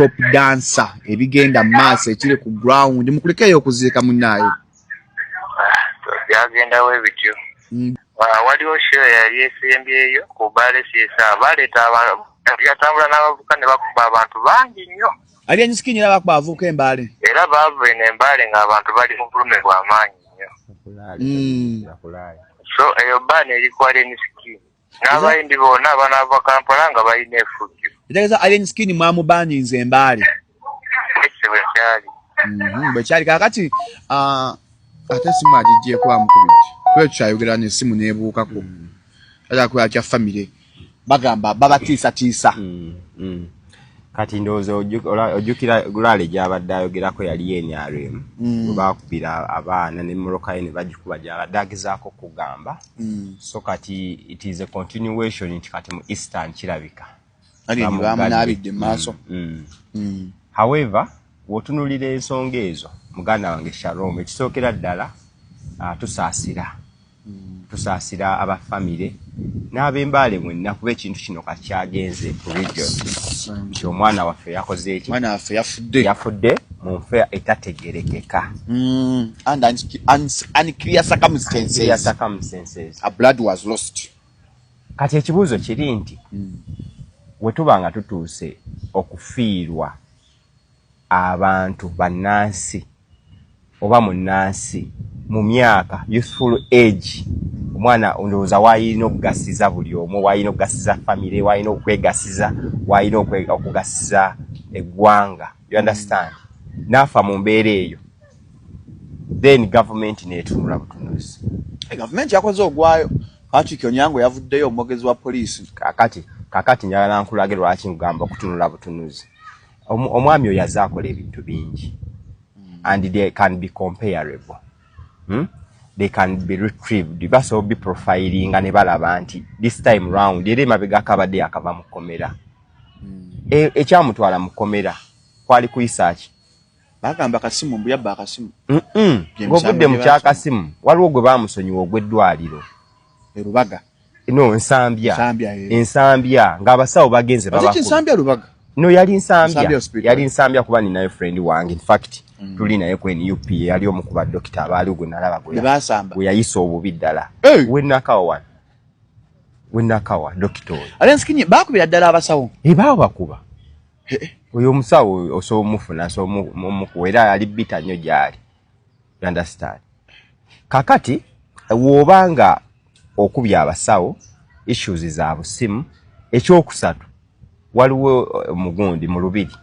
Top dancer, ebigenda mu maaso ekiri ku ground, mukulekeeyo okuziika munnaayo. Byagendawo ebityo. Waliwo show yali esembyeyo ku Bbaale CSA, baleeta, yatambula n'abavubuka ne bakuba abantu bangi nnyo. Alien Skin era bakuba abavubuka embaale. Era baava eno embaale ng'abantu bali mu bulume bw'amaanyi nnyo. So eyo baana eri ku Alien Skin n'abayimbi bonna abanaava Kampala nga balina efujjo. Etegeeza Alien Skin mwamubaninze embaale. Ekyo bwe kyali. Bwe kyali. Kaakati ate esimu agiggyeko, amukubidde, tube tukyayogera nesimu nebuukako ata kya famire, bagamba babatiisatiisa. Kati ndowooza ojjukira gulaale gy'abadde ayogerako yali NRM, bwe bakubira abaana nemmotoka ye ne bagikuba, gy'abadde agezaako okugamba. So kati it is a continuation nti kati mu Eastern kirabika Alien bamunaabidde mu maaso. However, bw'otunuulira ensonga ezo, muganda wange Shalom, ekisookera ddala, tusaasira abafamire n'ab'embaale mwenna, kuba ekintu kino kati kyagenze ku region nti omwana waffe yakoze eki? Omwana waffe yafudde. Yafudde mu nfa etategerekeka. And unclear circumstances. Clear circumstances. A blood was lost. Kati ekibuuzo kiri nti we tuba nga tutuuse okufiirwa abantu bannansi oba munnansi mu myaka youthful age, omwana ndowooza wayina okugasiza buli omu, wayina okugasiza famire, wayina okwegasiza, wayina okugasiza eggwanga, you understand, n'afa mu mbeera eyo, then gavumenti neetunula butunuzi. Gavumenti yakoze ogwayo. Patrick Onyango yavuddeyo, omwogezi wa poliisi. Kakati njagala nkulage lwaki nkugamba okutunula butunuzi. Omwami oyo azze akola ebintu bingi and they can be comparable, They can be retrieved, basobola biprofilinga ne balaba nti this time round, era emabegako abadde yakava mu kkomera. Ekyamutwala mu kkomera kwali kuyisa ki? Bagamba kasimu, mbu yabba akasimu. Ng'ovudde mu kyakasimu, waliwo gwe bamusonyiwa ogw'eddwaliro. Erubaga. No, Nsambya. Nsambya, eh. Ensambya, ng'abasawo bagenze Ate ki? Babakuba. Nsambya, Lubaga. No, yali Nsambya. Nsambya Hospital. Yali Nsambya, kuba ninayo friend wange, in fact tuli naye ku NUP, yali omu ku badokita abaaliwo gwe nalaba Ne basamba. Gwe yayisa obubi ddala. Hey! Wenakawa wano, wenakawa dokita oyo. Alien Skin bakubira ddala abasawo. Ebaawo bakuba oyo omusawo, osobola omufuna, osobola omukuwa, era ali bita nnyo gyali, you understand. Kakati w'oba nga okubya abasawo, issues za busimu. Ekyokusatu, waliwo omugundi mu Lubiri.